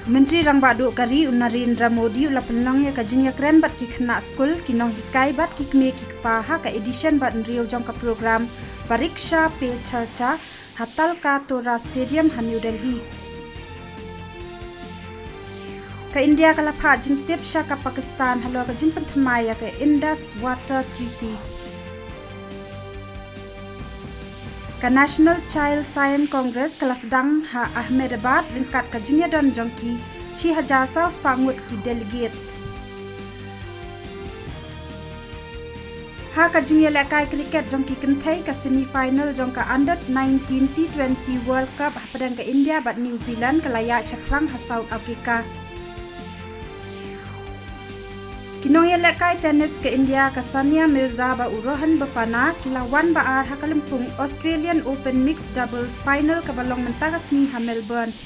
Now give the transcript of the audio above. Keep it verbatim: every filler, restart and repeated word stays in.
Myntri Rangbah Duh ka ri u Narendra Modi u la pynlong ïa ka jingïakren bad ki khynnah skul, ki nonghikai bad ki kmie ki kpa ha ka edition ba hynriew jong ka program Pariksha Pe Charcha ha Talkatora Stadium ha New Delhi. Ka India ka la phah jingtip sha ka Pakistan halor ka jingpynthymmai ïa ka Indus Water Treaty. Ka National Child Science Congress ka la sdang ha Ahmedabad ryngkat ka jingïadon jong ki shi hajar saw spah ngut ki delegates. Ha ka jingïalehkai cricket jong ki kynthei, ka semi-final jong ka Under nineteen T twenty World Cup hapdeng ka India bad New Zealand ka la ïaid shaphrang ha South Africa. Ki nongïalehkai tennis ka India, ka Sania Mirza bad u Rohan Bopanna, ki la wan ba ar ha ka lympung Australian Open Mixed Doubles Final kaba long mynta ka sngi ha Melbourne.